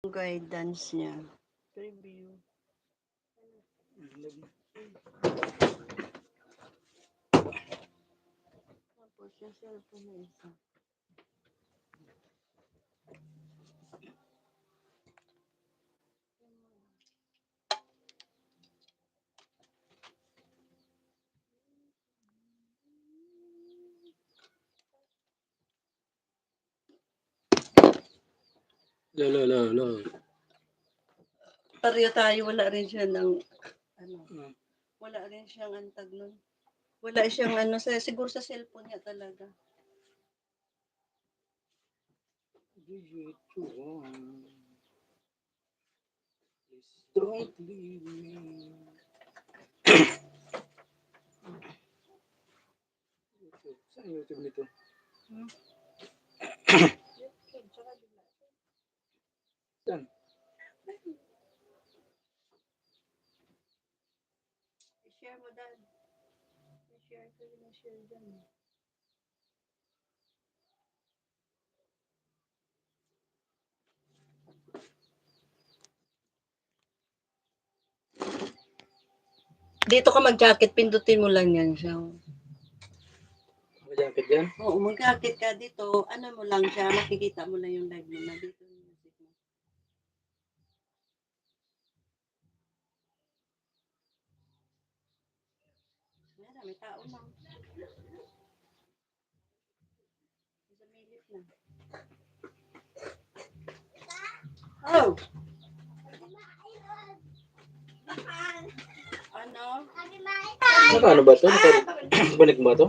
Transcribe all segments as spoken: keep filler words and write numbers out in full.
Guidance niya. Review. Tapos yung cellphone na isa. Lo, lo, lo, lo. Pareho tayo, wala rin siya ng, ano, Hmm. wala rin siyang antag nun. Wala siyang, ano, sa, siguro sa cellphone niya talaga. Do you want? Please don't leave me. YouTube. Saan YouTube nito? Hmm. Saan? I-share mo, Dan. I-share ko yung share dyan. Dito ka mag-jacket, pindutin mo lang yan siya. Mag-jacket yan? Oo, mag-jacket ka dito. Ano mo lang siya, makikita mo lang yung live mo na dito. Wala, may tao lang. Sumilip na. Oh. Ano? Naka ano ba to? Naka-, balik ba to?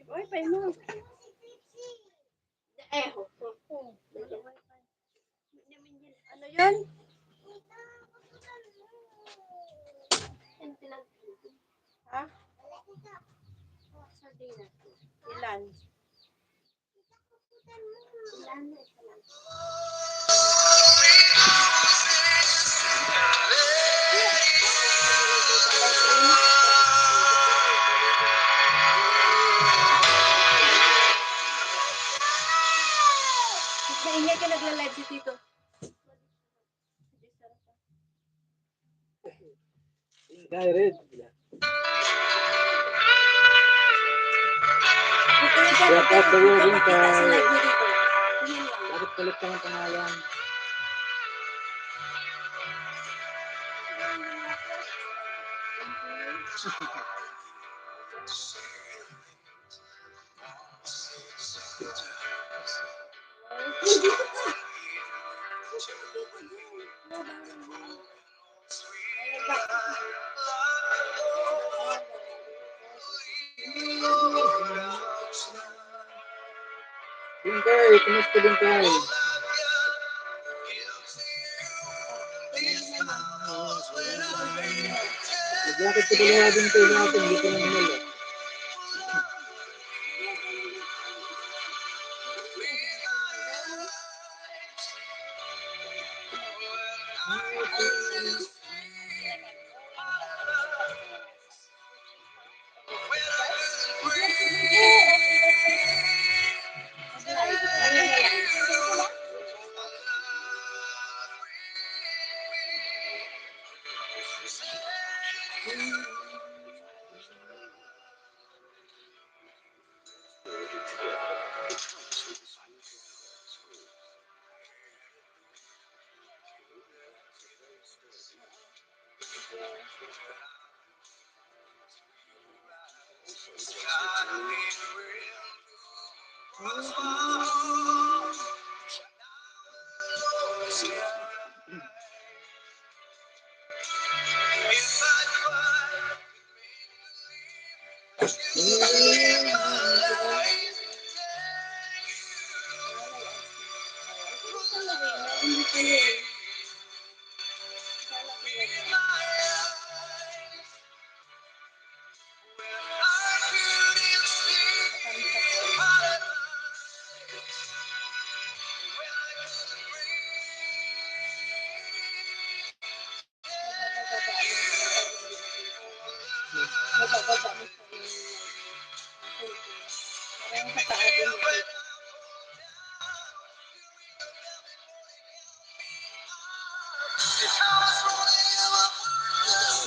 Wi-Fi mo. Eh, ho, ho, ho. Ano yan? Ha? Ilan? Maingay ka, nagla-live si Tito. Ingay, Red. Shout out sa iyo, Red, kay Bakit palit ka ng pangalan? Bingkay, kumusta, Bingkay? Nag-jacket ka pala, Bingkay, natin, hindi ka na naman, eh.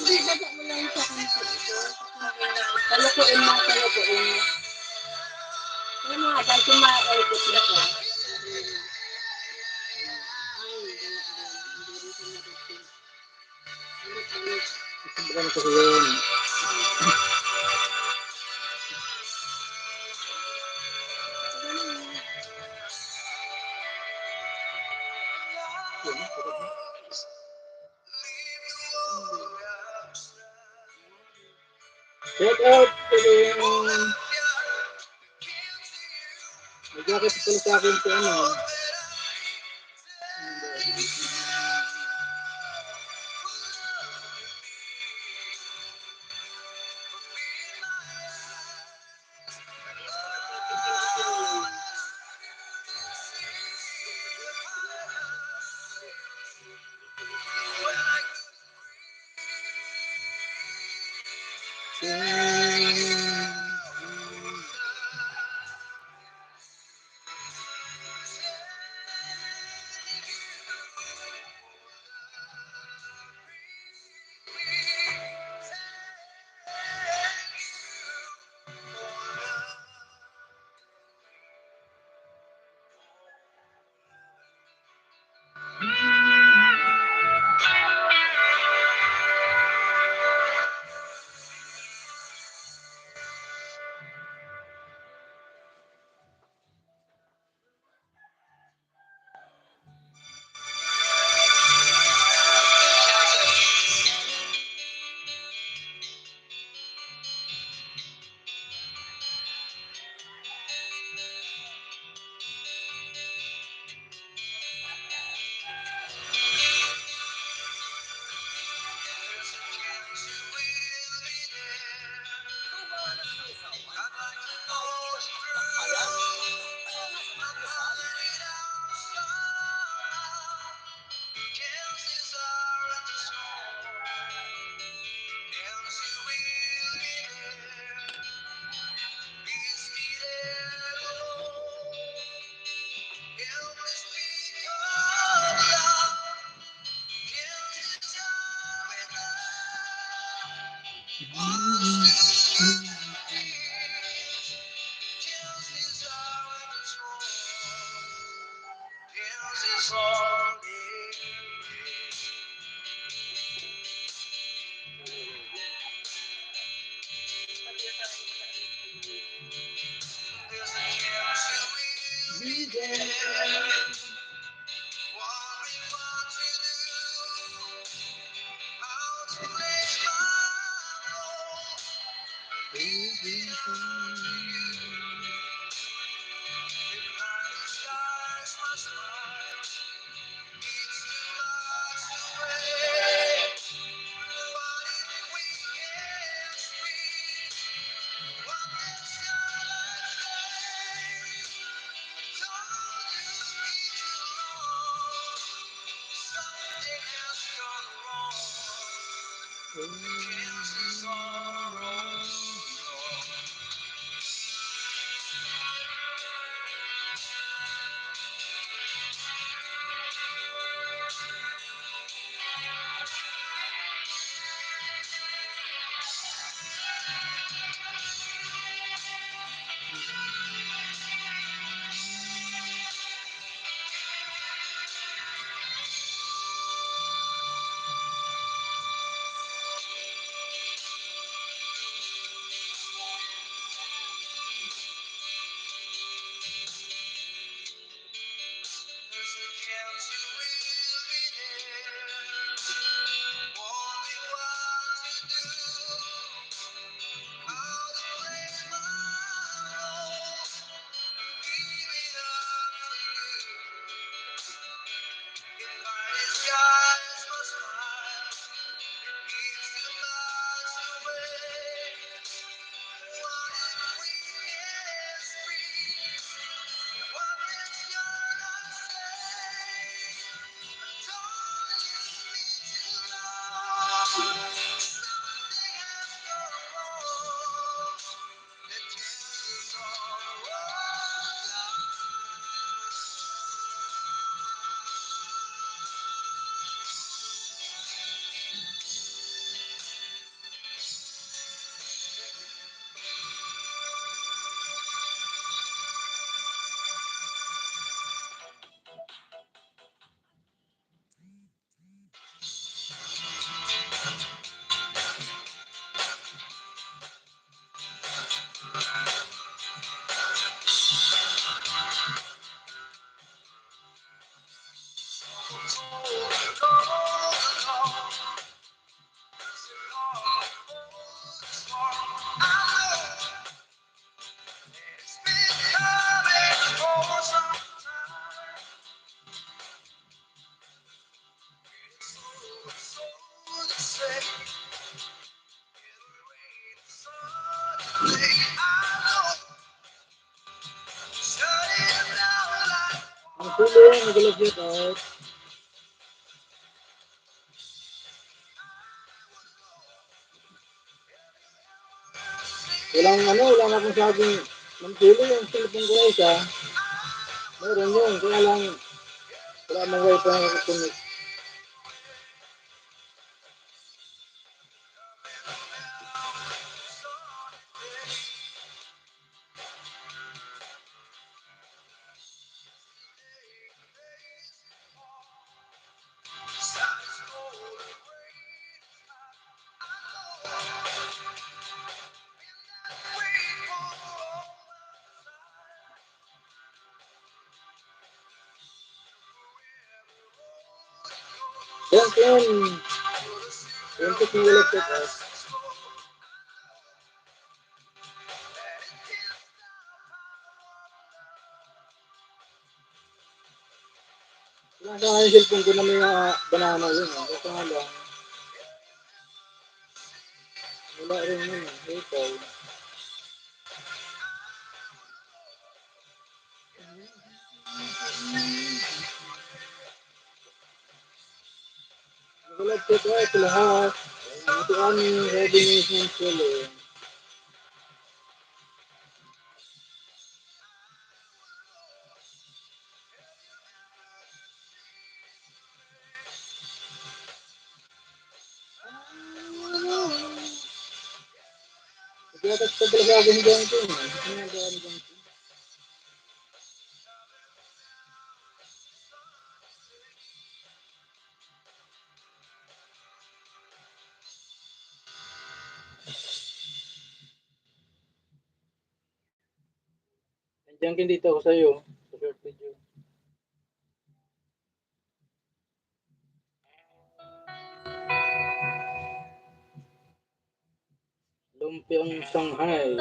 Ibaba mo lang sa akin po ito. Palukuin mo, palukuin mo. Yung mga dahil kumain ko siya. Ay, wala, wala. Hindi rin siya marating. Ano, ano? Sobrang ko yun. Shout out to the, um, nagkakit pala sa akin si ano. Ang tuloy, nag-love shout out. Walang ano, wala na akong sabing, "Ma'am Julie, yung cellphone ko na isa, meron yun, kaya lang wala mang wifi na nakakonect." Yan, yan. Yan, check mo ulit, check out. Wala sana yung cellphone ko na may mga banana yun, eh. Kaso nga lang, wala rin yun, eh. Ito. Wala po tayo sa lahat. Ito ang Ready Nation Challenge. Nagkakasabay talaga ako hanggang dun, eh. Ano nga ba ang hanggang dun? Nandiyan din dito ako sa'yo, sa short video. Lumpiang Shanghai.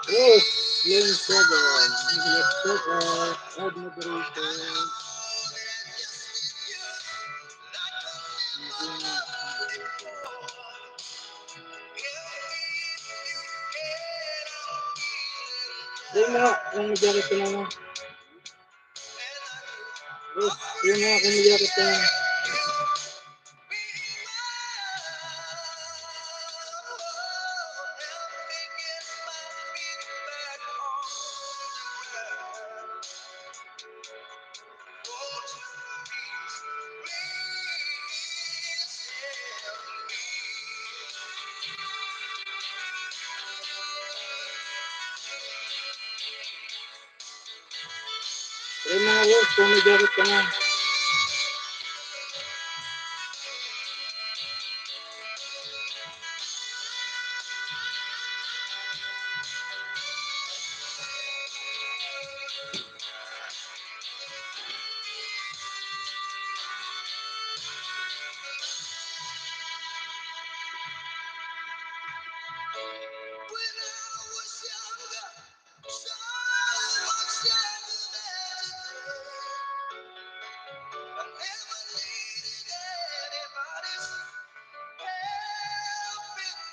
Yes, Slim Seven. Let's check out. Add moderation. Dahil mga, ang nagyari ko na, no? Bro, yun nga, kung nagyari ka. Pero mga boss, kung may jacket ka na.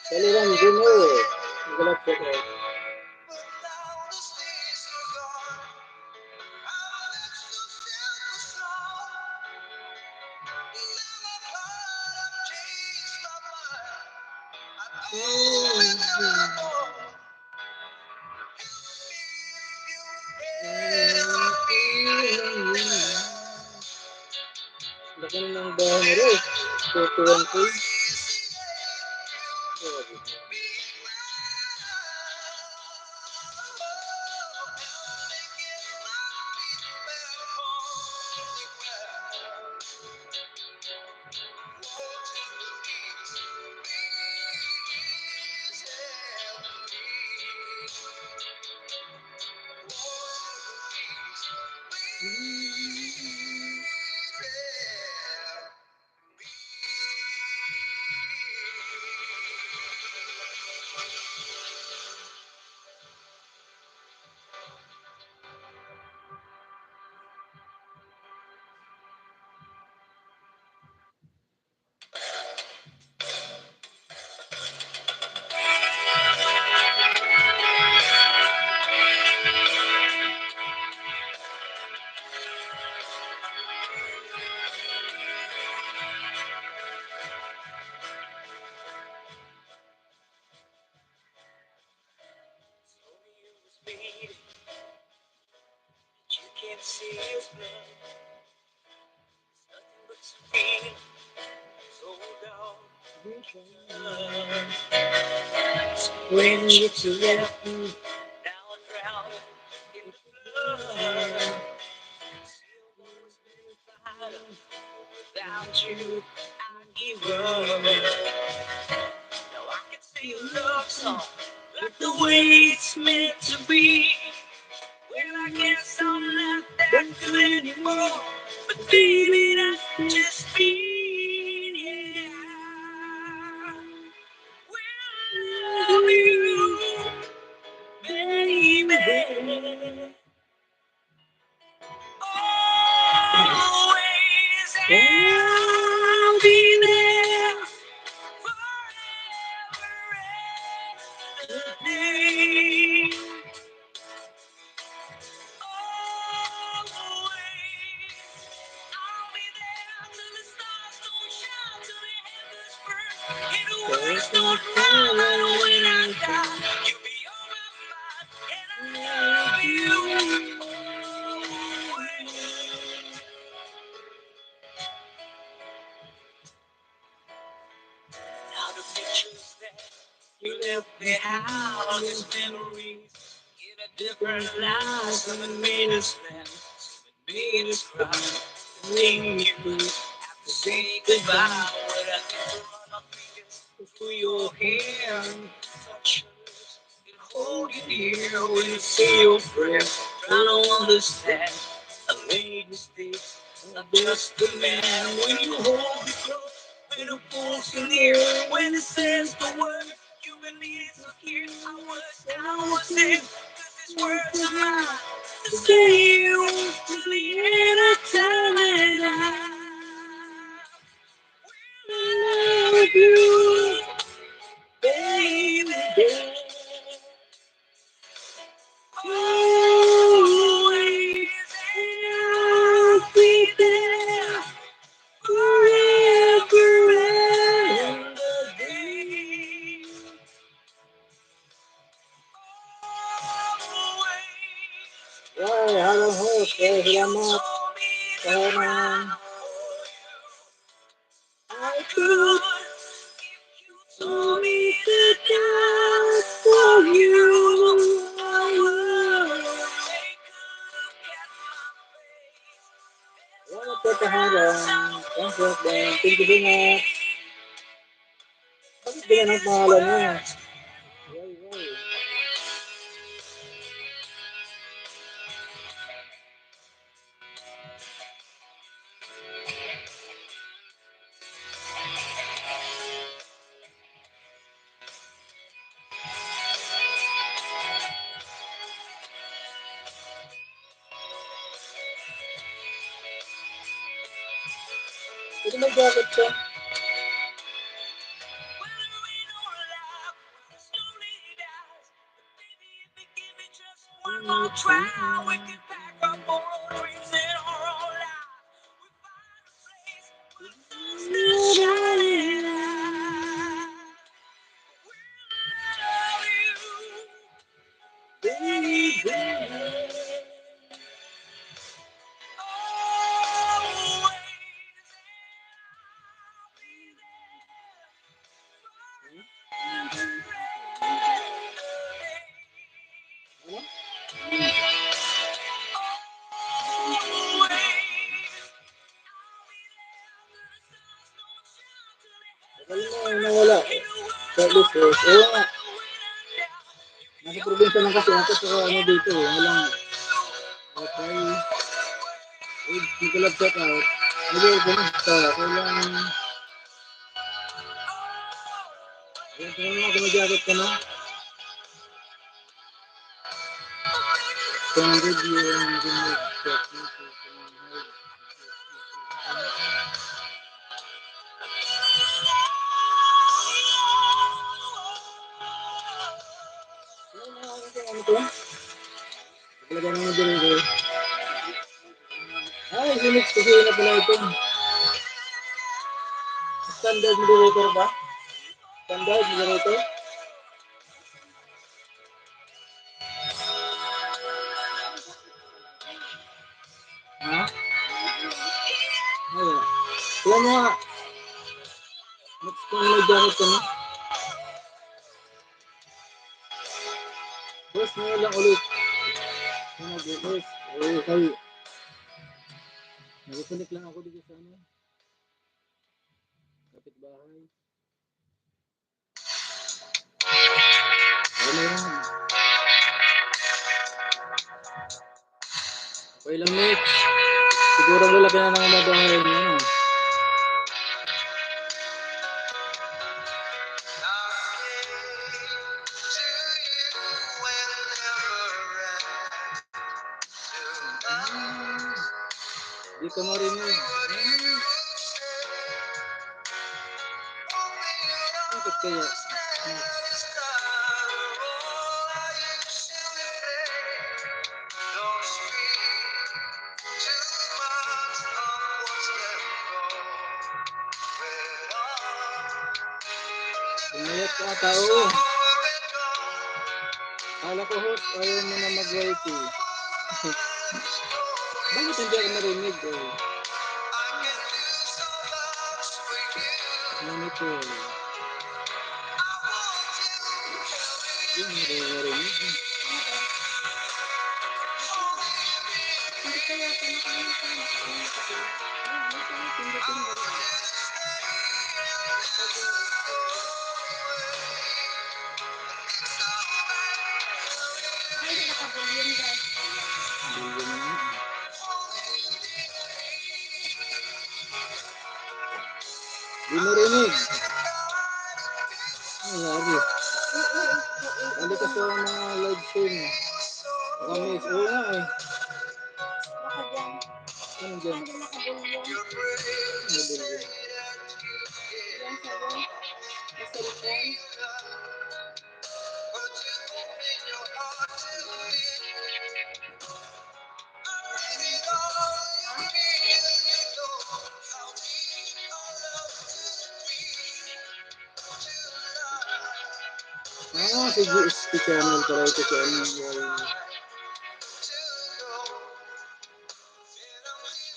Saliran din eh. Ang galat ko to. Laki na ng bahay nila eh. Forty-one K. Grabe. When you left me, now I'm drowning in the flood. Without you, I give up. Now I can sing a love song like the way it's meant to be. Well, I guess I'm not that good anymore, but baby, that's just me. Yeah. Will love you, baby. Always and I'll be there forever and a day. Always, I'll be there till the stars don't shine, till the heavens burn, and the world don't matter when I die. You'll be on my mind. Now the pictures that you left behind, all these memories in a different life, and it made us laugh, it made us cry, and then you have to say goodbye. But I need to run my fingers through your hair, touch your lips, and hold you dear when you say your prayer. I don't understand. I made mistakes. I'm just a man. When you hold me close, when you pulls me near, when it says the word, you've been needing to hear. I was, I was there, 'cause these words are mine to say you till the end of time. And I love you, baby. Always, I'll be there forever and a day. Always. Wow, hello, host. Hey, salamat. Kahanan. I could, if you told me to die for you, I would. Take a look at my face. Salamat sa kahanan. Thank you, Ben. Thank you so much. Bakit ganyan ang pangalan mo? Why, why? Nagkakit siya. Tagal na, nawala. Carlos Ross. Oo nga. Nasa probinsya lang kasi ako, sa ano dito, eh. Walang wifi. Eh, nagka-live shout out. Hello, kumusta? Okay lang. Ayan, tingnan mo, gumagamit ka na. Kung review ang rinig, check mo po kung may Ano na, ano to, ano to? Talaga naman din ito. Ay, si Mix kasi na pala ito. Standard moderator ba? Standard moderator? Ha? Ay, wala. Tingnan mo nga. Next time may gamit ka na. Boss, ngayon lang ulit. Ano, boss? Oo, kayo. Nagkukunik lang ako dito sa ano. Kapitbahay. Ano yan? Okay lang, Nick. Siguro wala ka na nang mabahay niya, no? Di ka marinig. Bakit kaya? Pumayat ka ata, oo. Kala ko, host, ayaw mo na mag-Y T. Bakit hindi ako marinig, eh? Monitor. Yun, hindi ako marinig. Hindi kaya pa nakalimutan. Hindi kaya pindutin mo. Ay, naka-volume, guys. Volume na. Di narinig. Ay, yari. Balik ka sa mga live stream. Baka may, oo nga eh. Baka dyan. Ano dyan? Nandyan naka-volume. Ano dyan? Yan sa, sa cellphone. Ah, si G S P channel pala ito, si ano, yung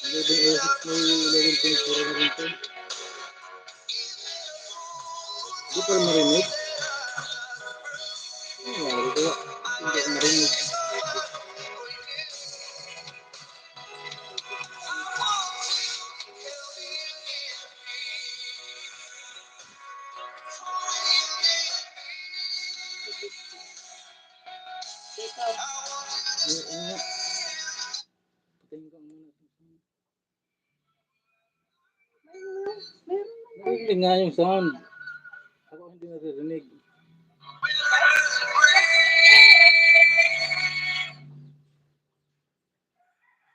eleven oh six, may eleven point four na rin to. Di pa marinig. Ay, wala ko. Hindi ko marinig. Ito. Yung, yung, patayin ko muna. Meron, meron naman. Naririnig nga yung sound. Ako hindi naririnig.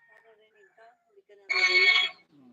Naririnig ka? Hindi ka naririnig? Hmm.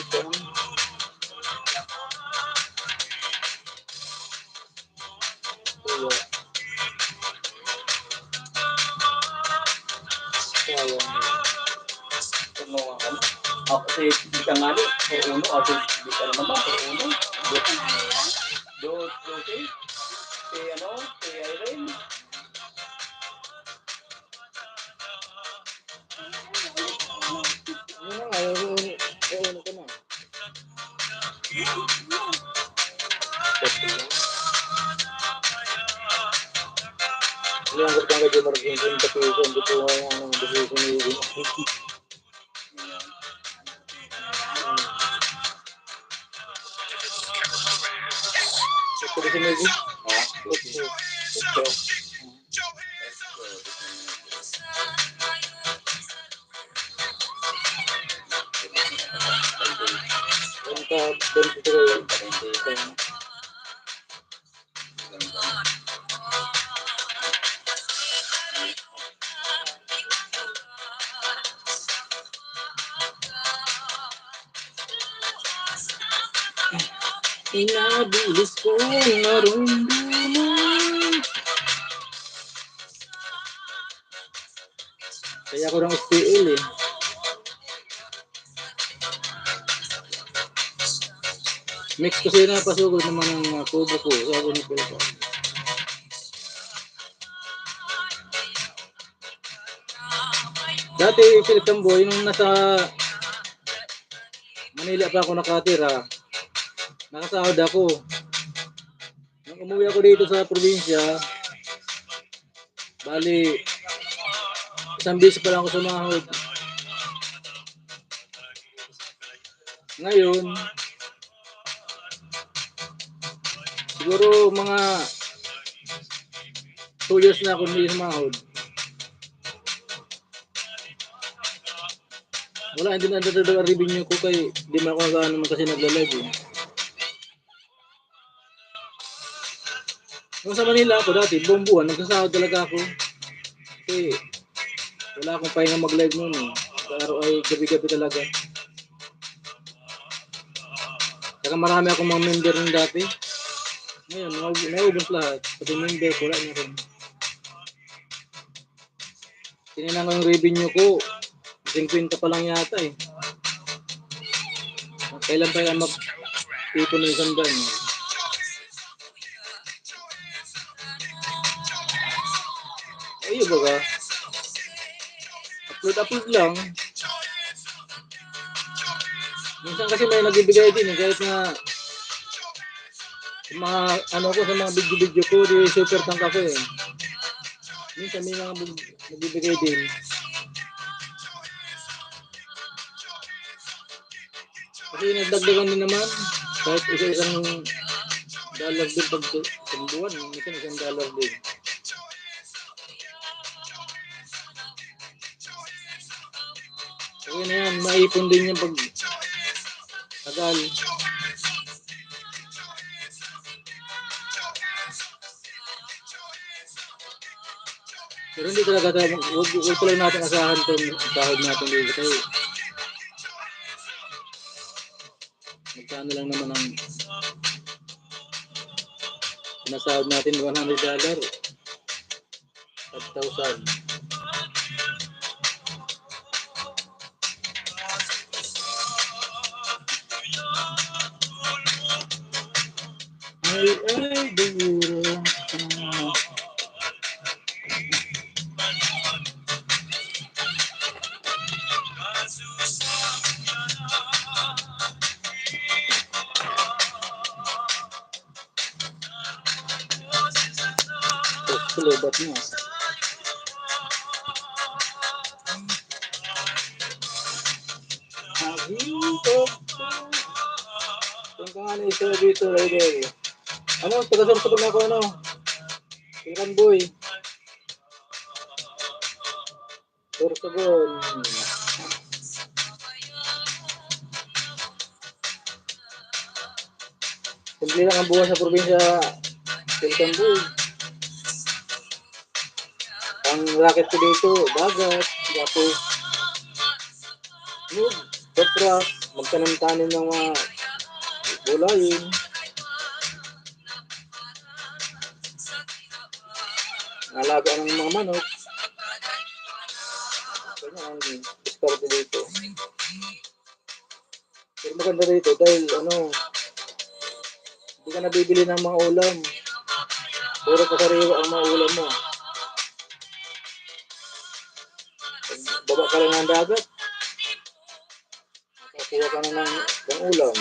dito. Kaya, sayang. Ano nga, ano? Ako si, di ka nga ni, per uno, ako, di ka naman, per uno. Dos, doce. Si, ano, si Irene. Ano nga, yung, yung, yung ano ko na. Ini ang ganda nga, Jomar, yung, yung kapiso, ang gusto ko, ang gusto ko, yung, yung, Ito, ito, ito. Ha? Ito. Ito. Sa twenty-three. Inabilis ko narumduman. Kaya ko ng S T L eh. Mix ko sila, pasugod naman ang mga kubo ko. Sabi ni Phil ko. Dati, Phil Tamboy, nung nasa Manila pa ako nakatira, nakasahod ako. Nung umuwi ako dito sa probinsya, bali, isang beses pa lang ako sumahod. Ngayon, siguro mga two years na ako hindi sumahod. Wala, hindi na nadadala ang revenue ko kay di man ako nag-aano man kasi nagla-live eh. Nung sa Manila ako dati, buong buwan, nagsasahod talaga ako. Kasi wala akong pahinga mag-live noon eh. Sa araw ay gabi-gabi talaga. Saka marami akong mga member nung dati. Ngayon, naub- naubos lahat. Pati member ko, wala na rin. Tinignan ko yung revenue ko. Singkwenta pa lang yata eh. Kailan pa yan mag-ipon ng isang daan? Ayun baga. Upload, upload lang. Minsan kasi may nagbibigay din eh. Kahit nga sa mga ano ko, sa mga video-video ko, di super tank ako eh. Minsan may mga bug- nagbibigay din. Kasi nagdagdagan din naman. Kahit isa-isang dollar din pag isang buwan, minsan isang dollar din. Okay na yan, maipon din yan pag tagal. Pero hindi talaga tayo, wag, wag talaga natin asahan itong sahod natin dito. Kasi magkano lang naman ang sinasahod natin, one hundred dollar, five thousand. Ay, ay, duro. Ito, lobat mo. Kung ka nga na isa dito, Rayday. Ano, taga Sorsogon ako, ano? Kailan, boy? Sorsogon. Simple lang ang buhay sa probinsya, Phil Tamboy. Ang racket ko dito, dagat, tapos, yun, kopra, magtanim-tanim ng mga gulayin. Alaga ng mga manok. Ganyan ang diskarte dito. Pero maganda dito dahil ano, hindi ka nabibili ng mga ulam. Puro kasariwa ang mga ulam mo. Baba ka lang ng dagat. Makakuha ka na ng, ng ulam.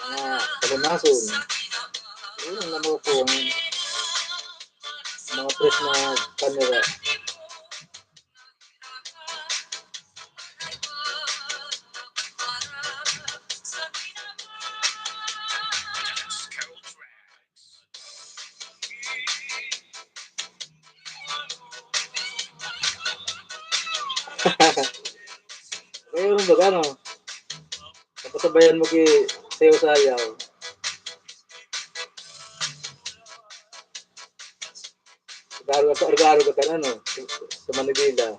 Mga kalunason. Yun ang naman po ang mga fresh na kanira. Kaya yung baga, no? Kasabayan mo ki sayaw-sayaw. Garo ka, garo ka kan ano, sa Manibela.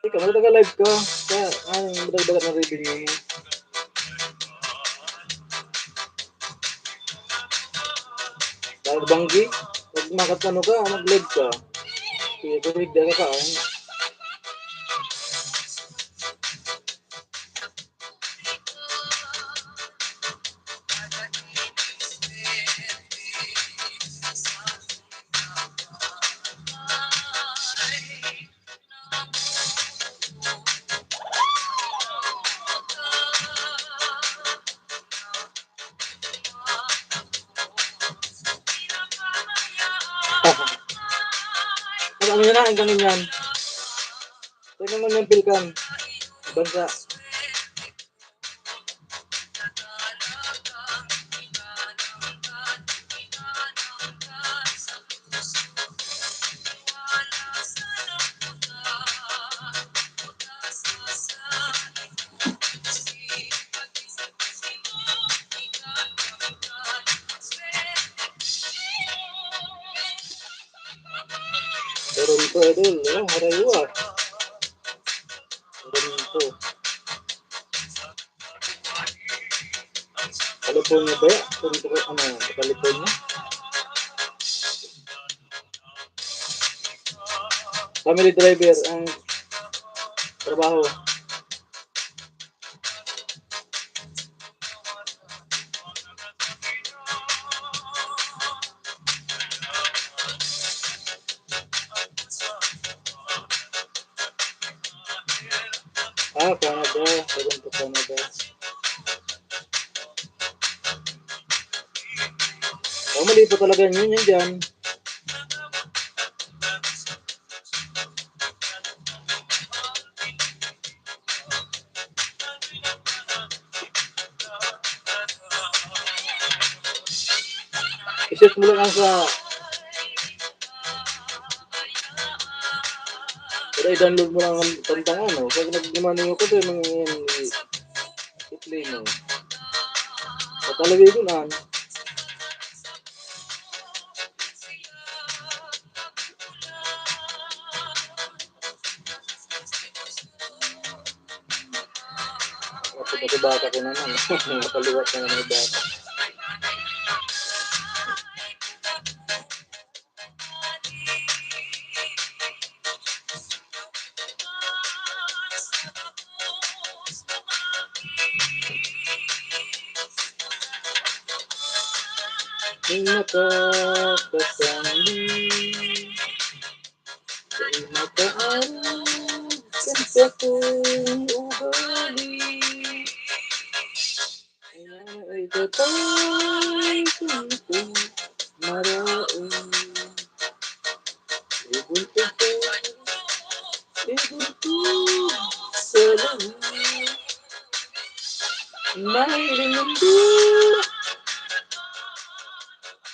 Ikaw, magtaga-live ka. Kaya, ano, madagdagan ang revenue mo. Dahil banggi, pag makat ano ka, mag-live ka. Sige, tubig, daga ka, ah. Ano, ano na, ang ganun yan. Pwede mo niyang pilkan. Bansa. Toronto, idol. Oh, harayo ah. Toronto. California ba yan? Toronto, ano, California? Family driver ang trabaho. Ah, Canada. Toronto, Canada. Oh, mali po talaga yun, yun dyan. I-search mo lang sa, pero i-download mo lang ang kantang ano. Pag nagdemanding ako, ito yung mga yan, i-play mo. Sa talaga yun, ah. Pati, pati bata ko naman. Nakaliwat na naman yung bata. Di makakasangli, di makaarog kan sakong ugali. Ay, tatay, kung maraon. Ibunto ko, ibunto sa langit. Mahiling mundo.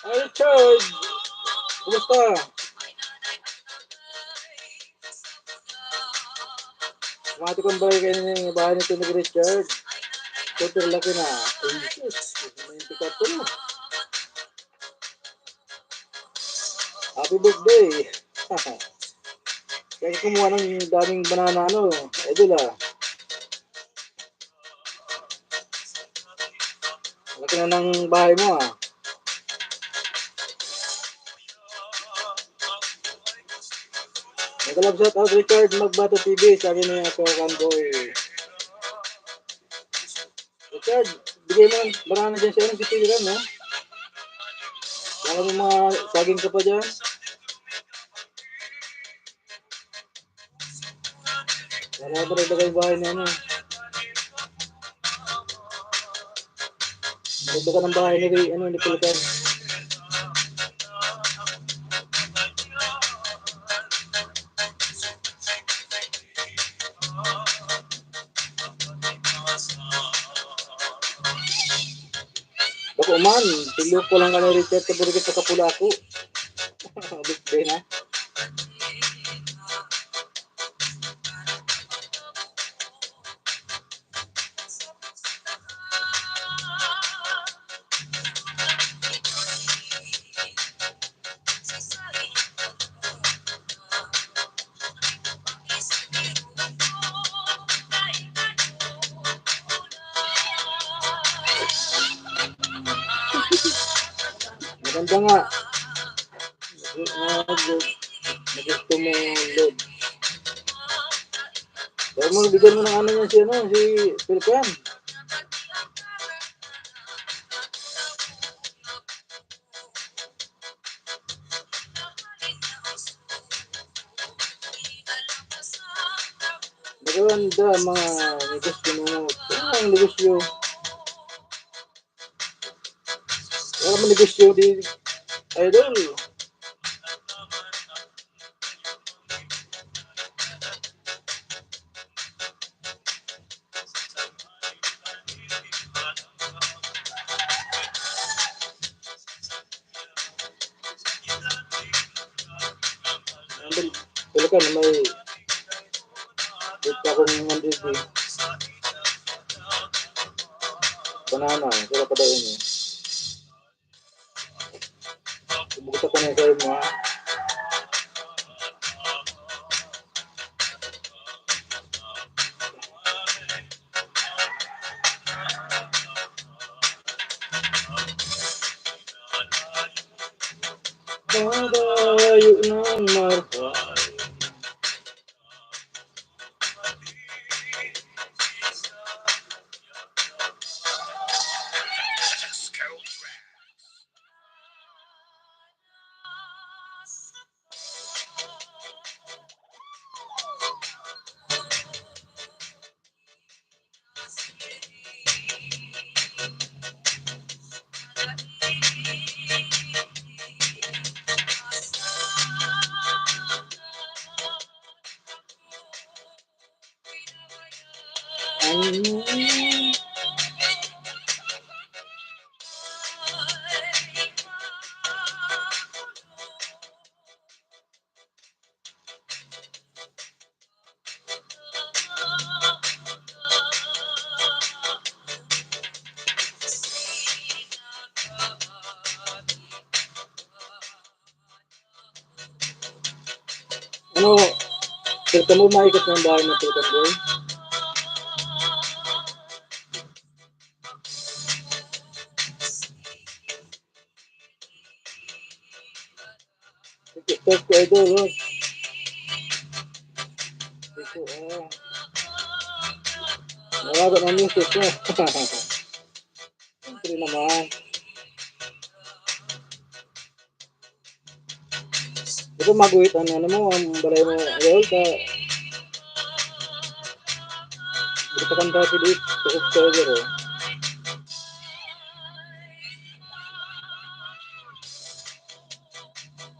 Ay, Richard! Kumusta? Mati kong bagay kayo na yung bahay nito ni Richard. Super laki na. Ay, Jesus. May tikap ko na. Happy birthday! Kaya kumuha ng daming banana, ano, idol, ah. Laki na ng bahay mo, ah. Nagka-love shout out, Richard Magbato T V, sabi ni Ako Kandoy. Richard, bigay mo ng banana dyan sa ano, si Piran, no? Baka may mga saging ka pa dyan. Wala pa rin bagay bahay na ano. Maganda ka ng bahay ni, ano, ni Pelican. Ako man, si Loko lang kan Richard sa burger sa Kapulaco. Abot din, ha? Maganda nga. Nag-, nag-, nagusto mo, Lord. Kaya mo, bigyan mo ng ano yan si, ano, si Pilkan. Maganda, mga negosyo mo. Ano ang negosyo? Wala man negosyo di, idol. Idol, talaga na may dito akong nandito. Banana, wala pa daw yun eh. Bukod ako na sa'yo mo, ha? Babayo ng marka. Ano, Pilkan Boy, maikot na ang bahay ng Pilkan Boy? Ito, ito, idol, oh. Ito, ah. Nawala na ang misis mo. Siyempre naman. Ito, maguhit ang ano mo, ang balay mo, idol, sa, ito pa kang dati dito, sa October, oh.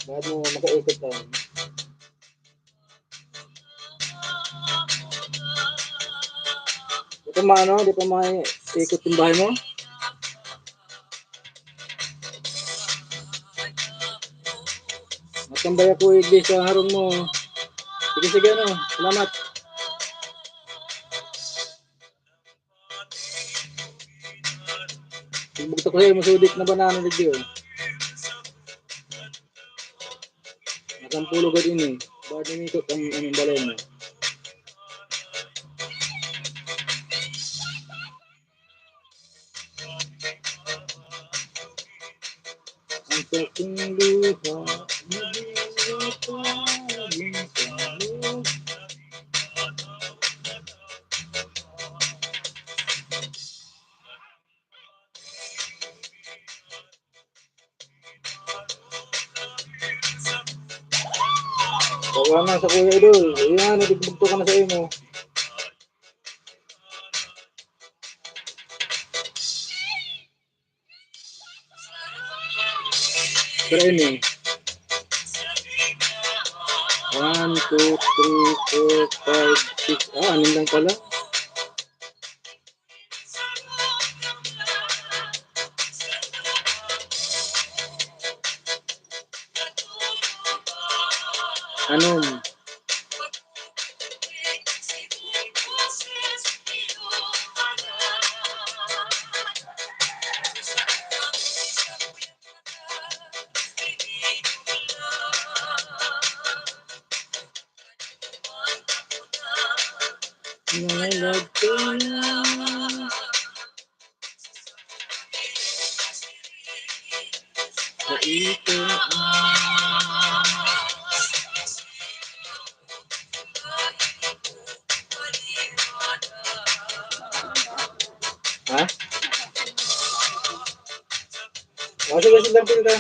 Bago mo makaikot lang. Di pa maano, di pa maikot yung bahay mo? Matambay ako, igli sa harong mo. Sige, sige, ano. Salamat. Bugtak ko sa'yo, masudik na banana na diyo. Nasampulo gad ini. Bakit umikot ang, ang balay mo? Ang saking luha, hindi na paging talo. Tawanan sa Kuya Idol. Ayan, natigbugto ka na sa imo. Pero ini. One, two, three, four, five, six. Ah, anim lang pala. Nalagkala. Sa ito ang Ha? O, sige, sige, sige.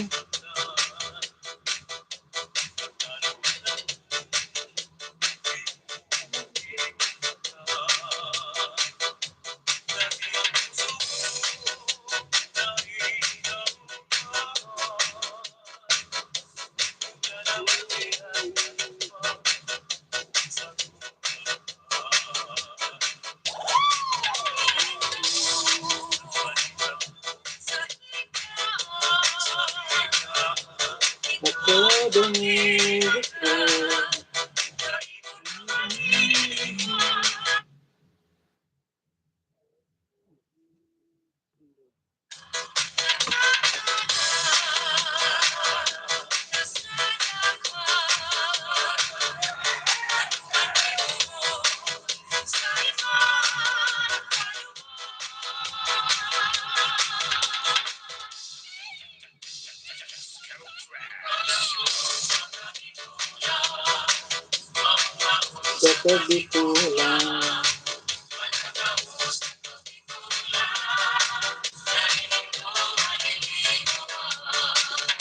Sa tabi ko lang.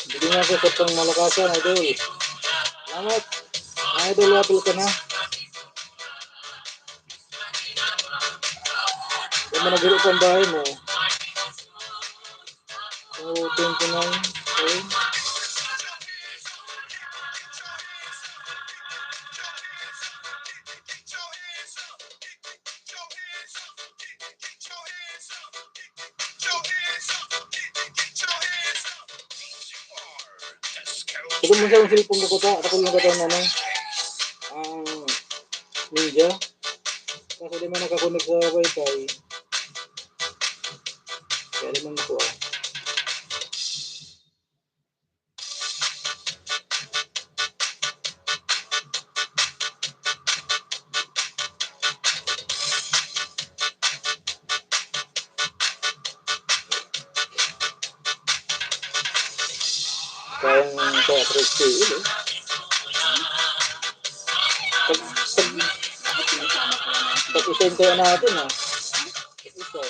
Hindi nga sa katong malakasan, idol. Salamat. Mga idol, apil ka na. Kung managiro pang bahay mo. So, twenty-nine. Okay. Kung mo siya yung cellphone ko, kuta, ako lang kata, ano, ang Ninja. Kaso di man nakakonek sa wifi. Kaya di man nakuha. Kayang kaya Chris Steele, eh. Pag, pag, pag-isenta natin, ah. Isa.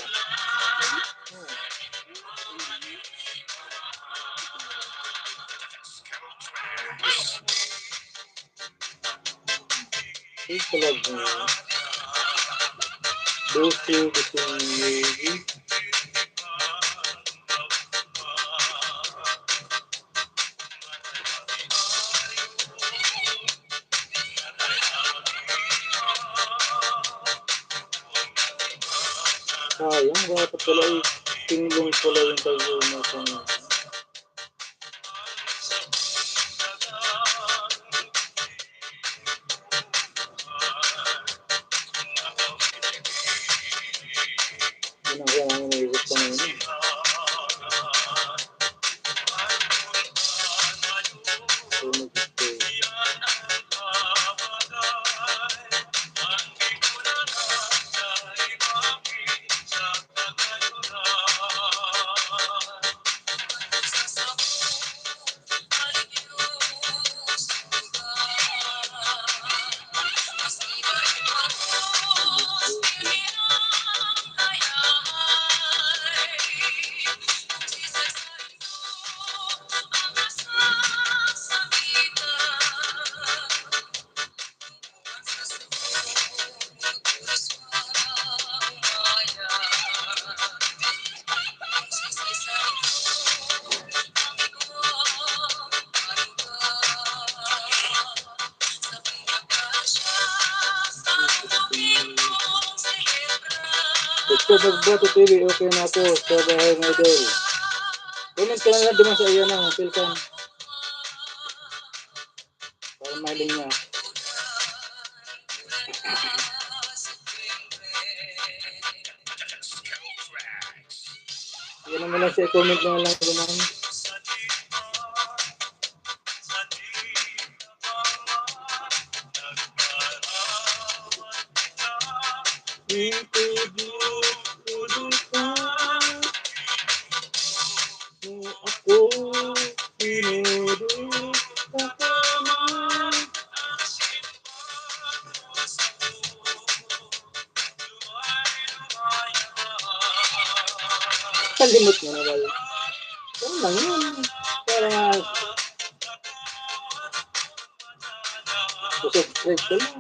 Hmm. Ay, talaga. Doce, gusto ng Navy. Sayang, dapat pala eh, tinglong pala yung tayo mo kung Yun ang kaya namin naisip ko ngayon eh. Sunog ito. Doktor Magbato T V, okay na ako sa bahay ng idol. Comment ka lang duman sa iyo na, Pilkan. Para mahiling niya. Yan naman lang siya, i-comment na lang naman. Itudok-tudok ka, ako, tinudok ka man. Kalimot mo na ba yun? Ano lang yun? Para nga, subscribe ka lang.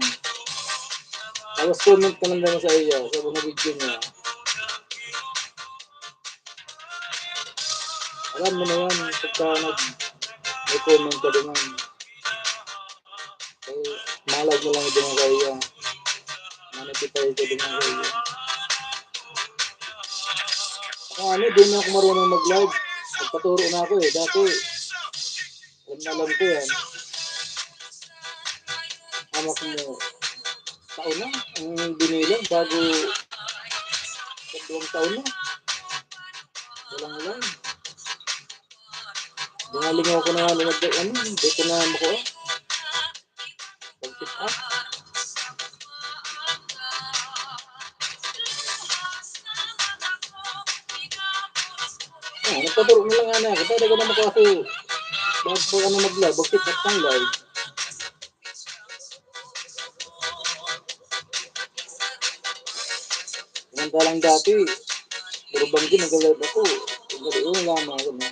Tapos comment ka lang sa iyo, sa mga video niya. Alam mo na yan, pagka nag, may comment ka naman. Eh, malag mo lang din ang kaya. Manatipay ko din ang kaya. Ako ano, di na ako marunong mag-live. Nagpaturo na ako eh. Dati, alam na alam ko yan. Amak mo, taon na ang binilang bago, dalawang taon na. Walang live. Dingalingaw ko na nga, ano, di ko na makuha. Pag-pick up. Ah, nagpaturo na lang nga na. Kapag ako na makaso, bag, pag ano mag-live, mag-pick up ng live. Samantalang dati, puro banggi, nag-live ako. Ganoon lamang ako, no?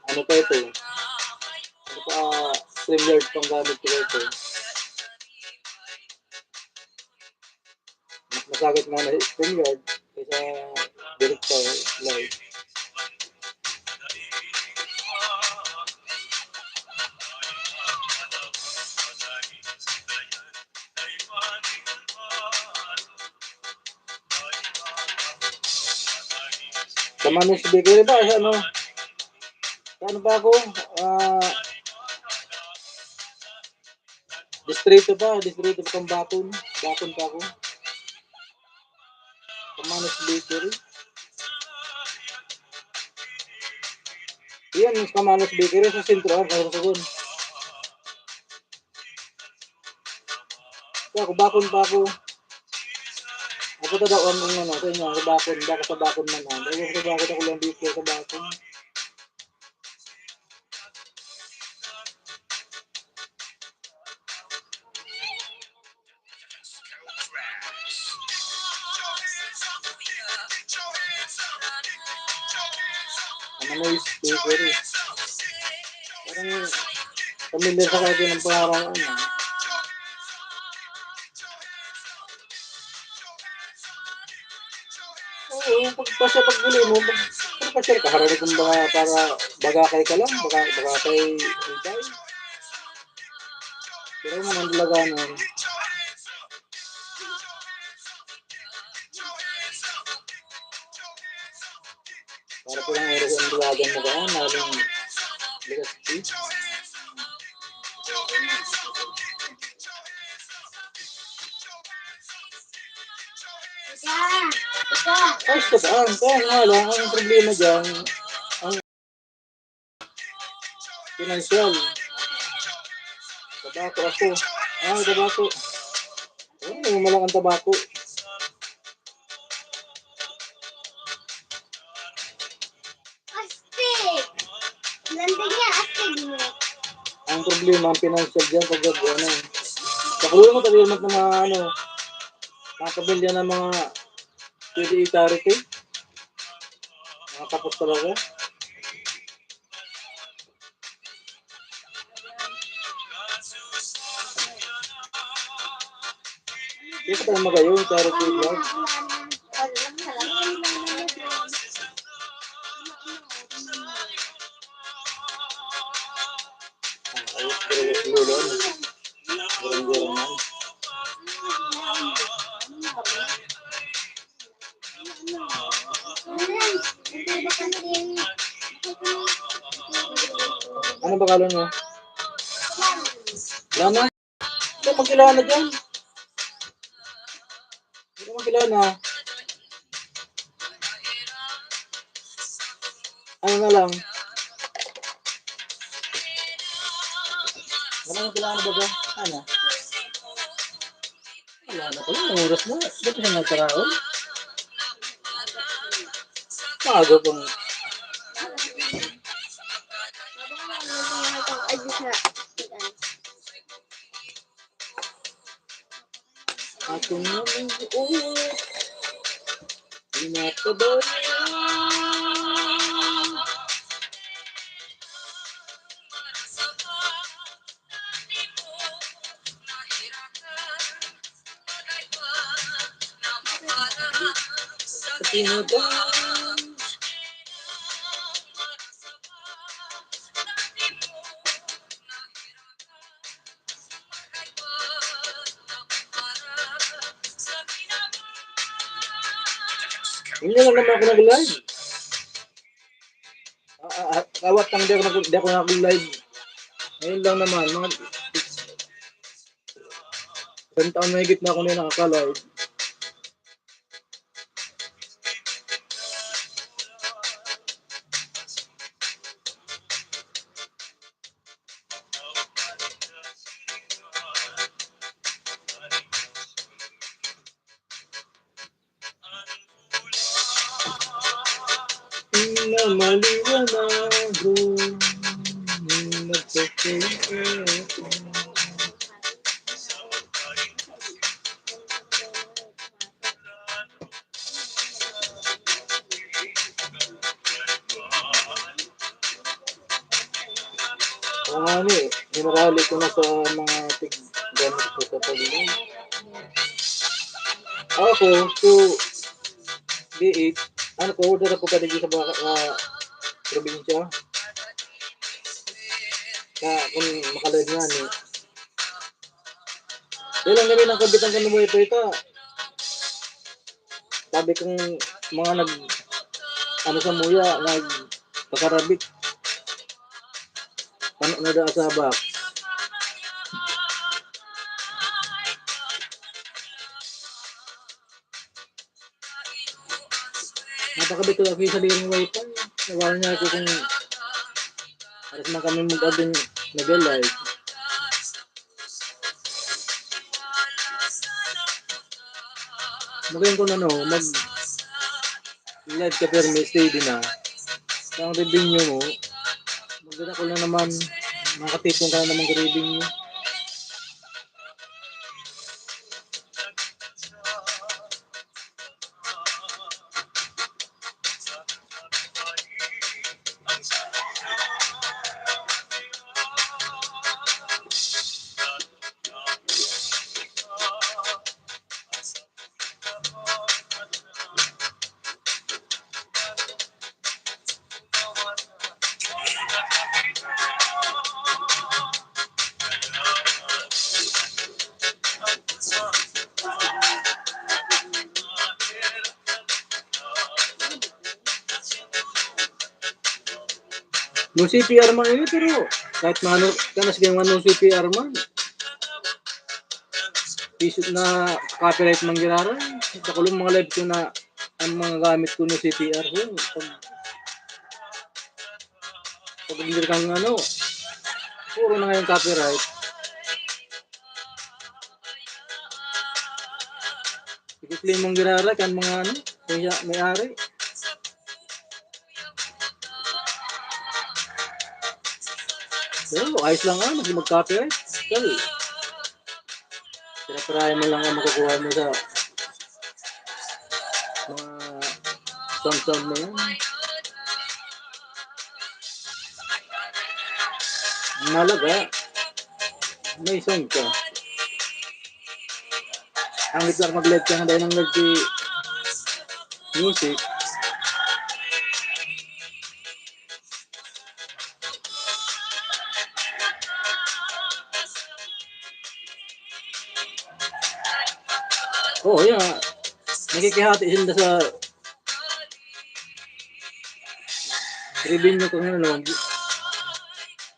Ano pa ito? Ano pa, ah, StreamYard pang gamit ko ito. Mas masagad nga na StreamYard kaysa direct sa live. Sa Manos Bakery ba? Sa ano? Sa ano ba ako? Ah, distrito pa, distrito pa kang Bakon. Bakon pa ako. Kamanos Bakery. Yan, Kamanos Bakery sa sentro, ah, Sorsogon. Kaya ako, Bakon pa ako. Ako ta daw ang, ang ano, sa inyo, sa Bakon, baka sa Bakon man, ah. Dahil sa Bakon, ako lang dito sa Bakon. Ano mo yung speaker eh? Parang familiar sa akin ang pangalan, ano. Oo, pag, basta pag huli mo, pag, pag pa-share ka, harani kung baga, para bagakay ka lang, baga, bagakay, bagakay. Pero mo nang dalaga nun. Para po lang oras ang dalagan mo kaya, naling likas. Ay, sa daan. Kaya nga lang, ang problema dyan, ang financial. Tabako ako. Ah, tabako. Ano yung malakang tabako? Astig! Landing niya, astig mo. Ang problema, ang financial dyan, pag ano, sa kulungan mo, tabi mo ng mga, ano, mga pamilya ng mga pwede i-charity. Mga kapos talaga. Dito tayo magayon, charity vlog. Ang ayos, pero lolo, ano? Gurang-gurang na. Ano ba kalon mo? Wala na. Hindi mo kailangan na dyan. Hindi mo kailangan na. Ano na lang? Wala mo kailangan na ba dyan? Ano? Wala na pala, anong oras na? Ba't siya nagkaraon? Maaga pang Ato na ang uot, pinapabaya. Sa tinugang. Hindi lang naman ako nag-live. Ah, ah, ah, awat lang, di ako nag-, di ako nag-live. Ngayon lang naman, mga isang taon mahigit na ako na nakaka-live. Na maliwanagon, nagpapakita. Oo nga ni, hinarali ko na sa mga tig-, gamit ko sa pag-inom. Ako, so, di it, ano ko, order ako pa digdi sa baka-, ah, probinsya. Kaya kung makalive nga ni, kaya lang kami ng kabitan kami wifi ta. Sabi kong mga nag-, ano sa muya, nagpakarabik. Ano na da sa box? Napakabit ko lagi sa liring wifi. Nawalan niya ako kung aras na kami mag-abing nag-live. Magayon ko na, no, mag-live ka pero may steady na. Sa ang revenue mo, magdadakol na naman, makatipon ka na naman sa revenue. No C P R man ini, pero kahit maano, kana sige nga no C P R man. Piso na copyright man giraray. Sa kulong mga live ko na ang mga gamit ko no C P R ko. Pag, pag hindi kang ano, puro na ngayon copyright. Ikuklin mong giraray kan mga ano, kaya may ari. Pero ayos lang, ah, mag-, mag-copyright. Well, pira-pirahe mo lang ang makukuha mo sa mga sound-sound na yan. Ang mahalaga, may sound ka. Ang guitar mag-lead ka, dahil ang lead si music. Oh, yeah. Nakikihati sila sa revenue ko ngayon, no?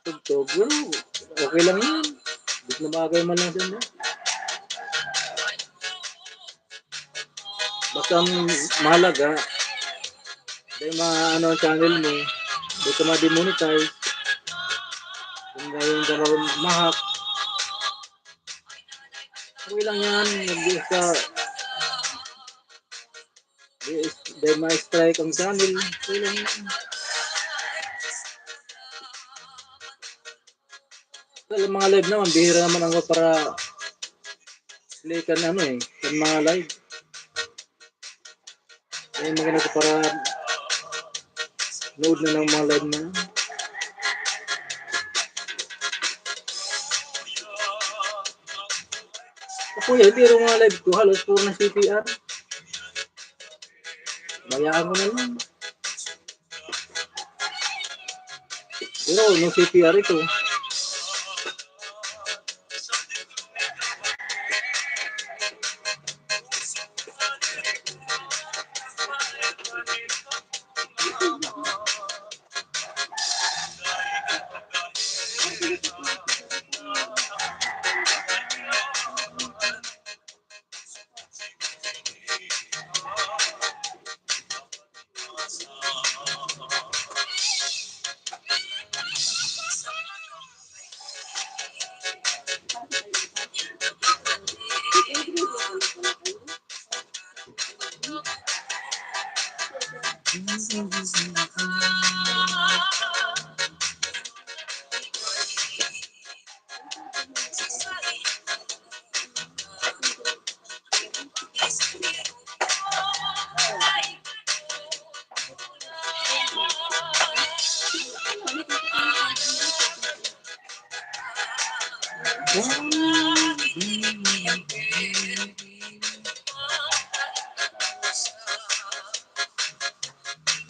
Tugtog, well, okay lang yun. Di na bagay man lang sila. Basta ang mahalaga, dahil maano ang channel mo, di ka ma-demonetize. Kung ngayon ka ma-, ma-hack, Okay lang yan. Mag-, sa, di, di ma-strike ang channel. Okay lang yan. Sa mga live naman, bihira naman ako para play kan ano eh, kan mga live. Ay, maganda ko para nood na ng mga live na yun. Ako yan, pero mga live ko, halos puro na C P R. Bayaan ko na lang. Pero no C P R ito.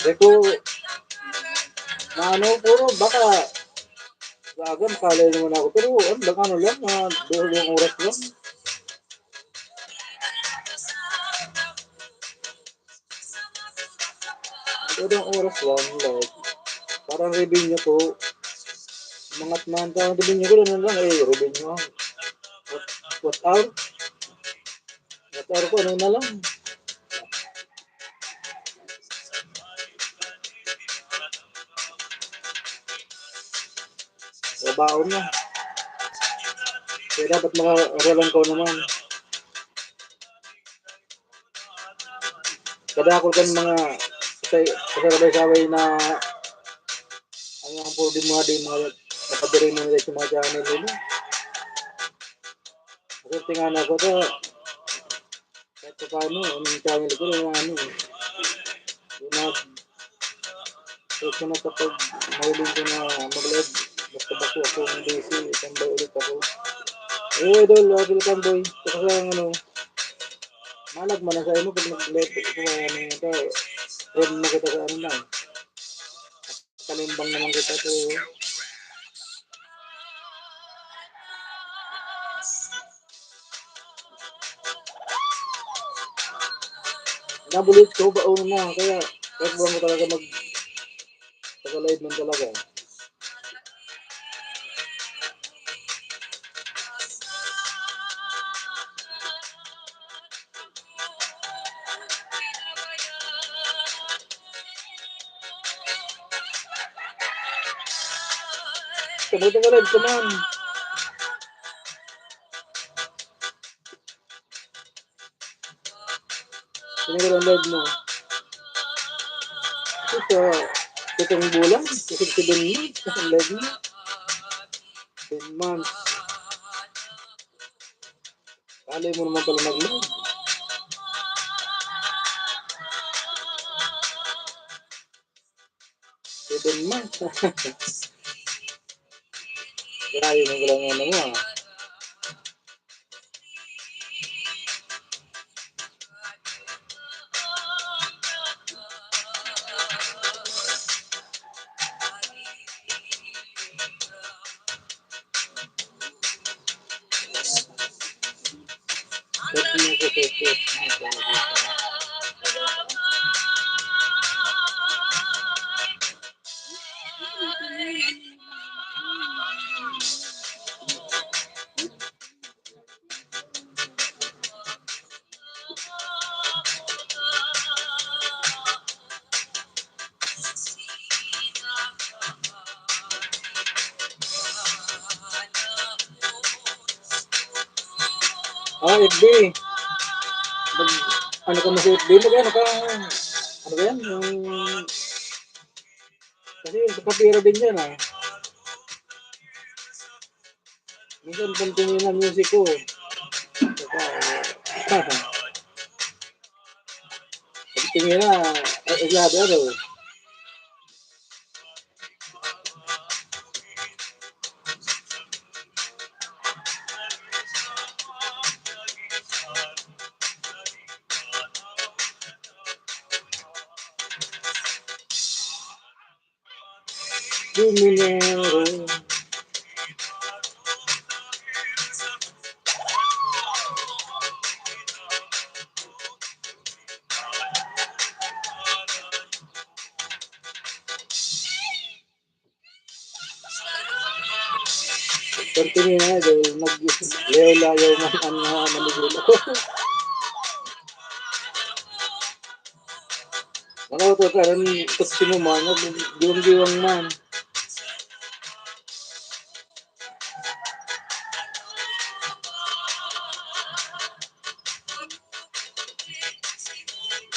Di ko, na ano, puro baka, sa aga, makalay naman ako. Pero, ano lang, ano lang, mga dalawang oras lang. Dalawang oras lang, like, parang revenue ko, mga, mga, ang revenue ko, ano lang, eh, revenue, what, what hour? What hour ko, ano na lang. Trabaho na. Kaya dapat makaralan ko naman. Kadakol kan mga sa-, kasabay-sabay na ang mga problema di mga nakadiri mo nila sa mga channel nila. Kasi tingnan ako to, kahit pa paano, ang channel ko, yung ano, eh. Yung nag-, so, so, na kapag mahiling ko na mag-live, basta bako ako ng busy, tambay ulit ako. Eh, idol, uh, welcome, boy. Saka sa, ano, malag man na sa imo, pag nag-live ko, ano, ito, friend na kita sa ano na, eh. Kalimbang naman kita to, eh. Nabulit ko, baon na. Kaya, kaya ko talaga mag-, taga-live man talaga. Sabay ka live ka man. Sino ka lang live mo? Ito, itong bulan, kasi si Ben Mans, ang live mo. Ben Mans. Kali mo naman pala nag-live. Seven months. Grabe mo pala ng ano mo, ah. Ah, F B. Mag, ano ka mo sa F B? Mag, ano ka, ano ba yan? Yung, kasi yung sa kapira din yan, ah. Minsan, pag tingin na music ko, saka, pag tingin na, ay, ay, grabe, ano. Luminero. Pagtingin na, dahil nag-, layo-layo man ang mga manigulo. Ano to, karon, tos sinuman, nag-, giwang-giwang man.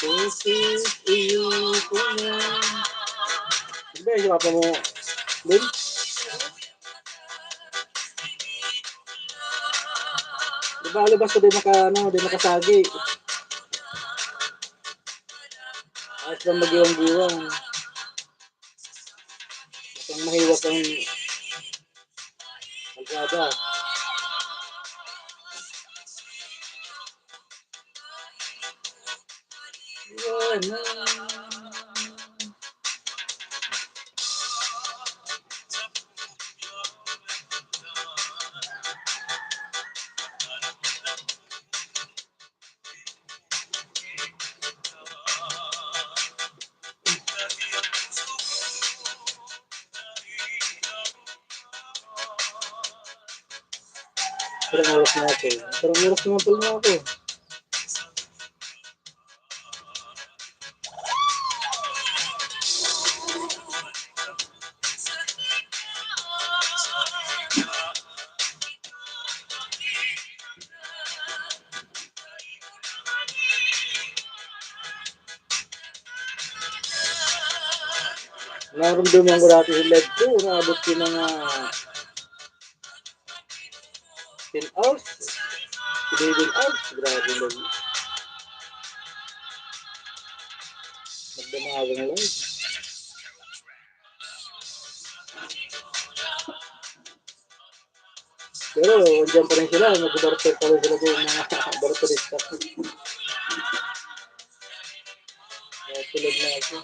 Puso, iyo ko na. Ano ba yung gwapo mo, Dun? Di ba, ano, basta di maka-, ano, di makasagi. Ayos lang magiwang-giwang. Basta mahiwas ang kalsada. Yan na. Parang oras na ako. Parang oras naman pala na ako. Narumduman ko dati sa live ko, naabot ko mga ten hours. Eleven hours. Grabe lang. Magdamagan lang. Pero, andyan pa rin sila. Nag-barter pa rin sila doon, mga barterista. Kaya tulog na ako.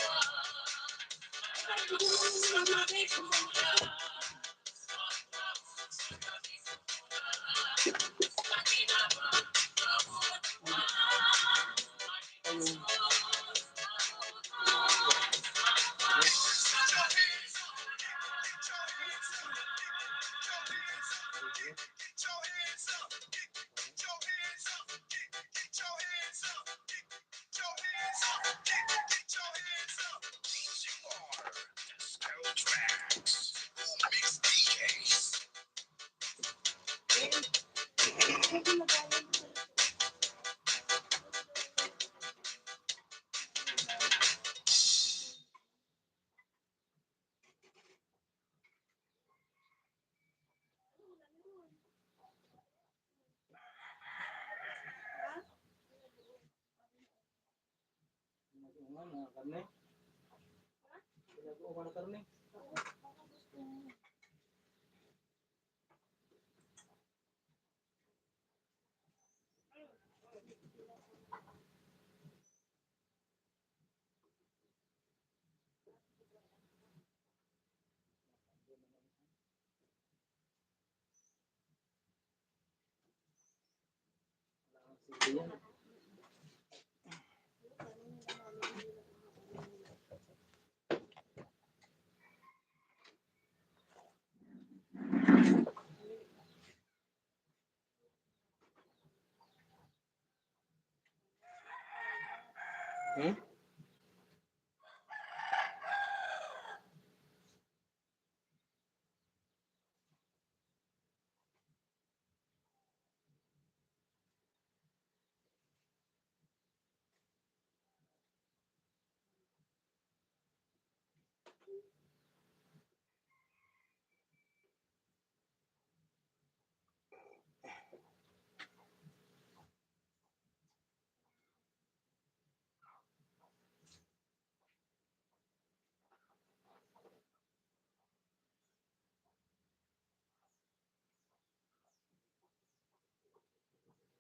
Mga karne. Mga karne. Hmm?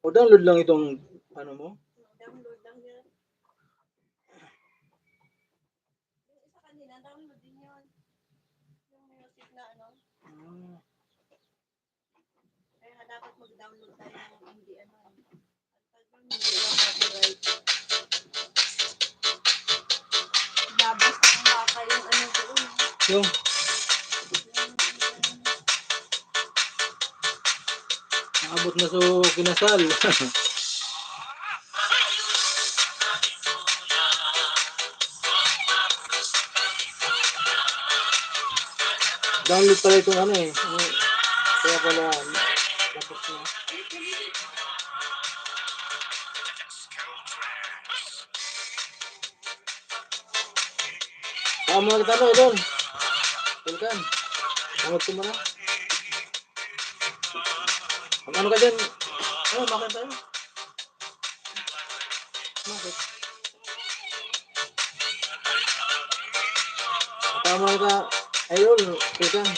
O, download lang itong ano mo. Download lang yan. Yung isa kanina, download din yun. Yung music na ano. Ah. Kaya nga dapat mag-download tayo ng hindi ano. Ang tag-, hindi lang copyright. Labas ng baka yung ano doon. Yung naabot na so kinasal. Download pala itong ano eh. Kaya pala, tapos na. Tama kita, no, idol. Tulkan. Tawag ko mo na. Ang ano ka dyan? Ano, bakit tayo? Bakit? Tama kita, idol. Tulkan.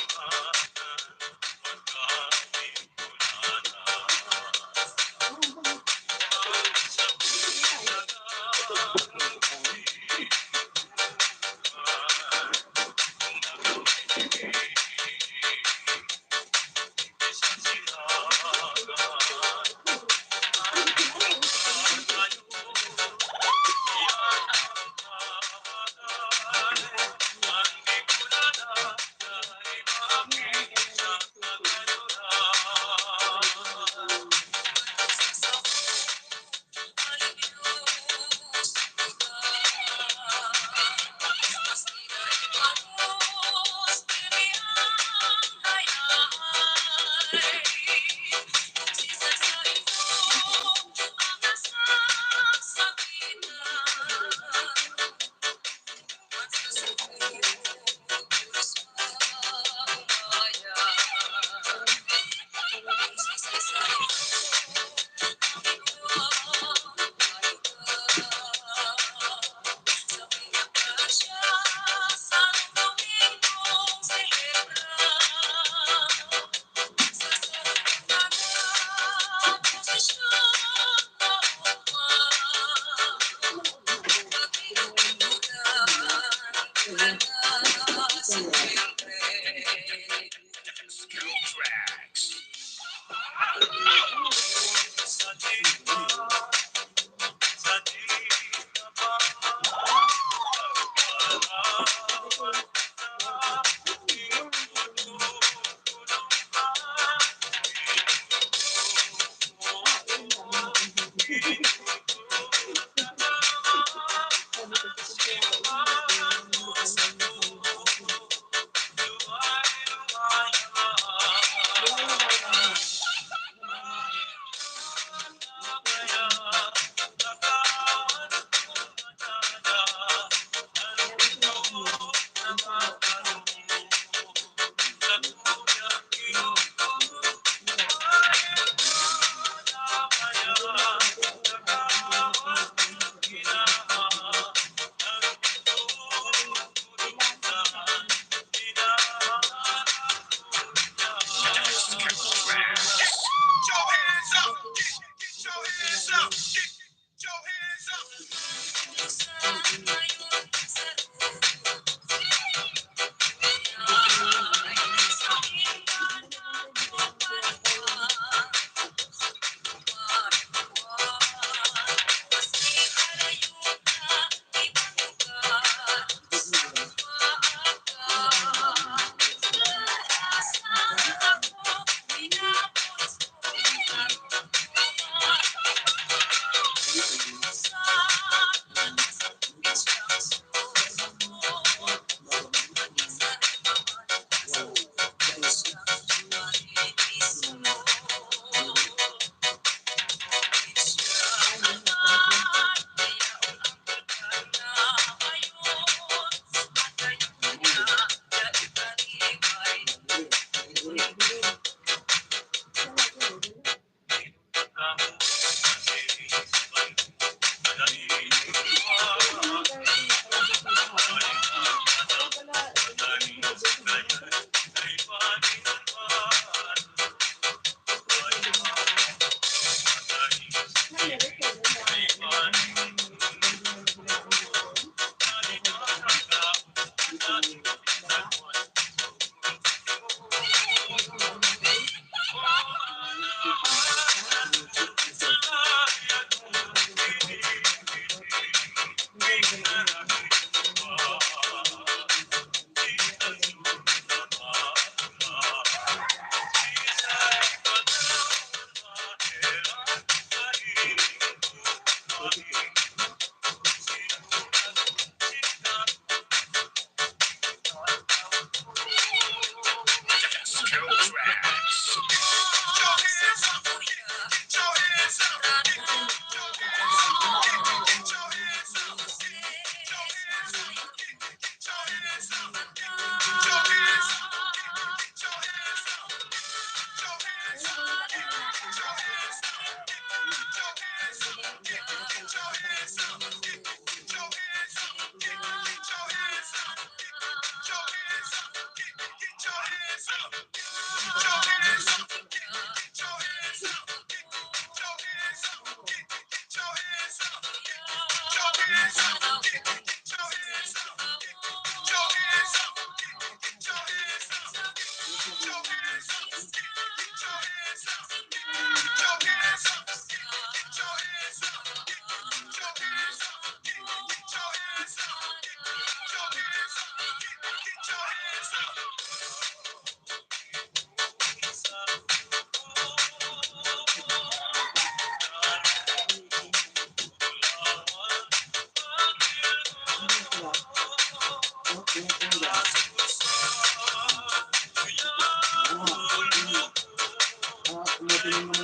Ano na rin ang mga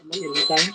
Malilitan.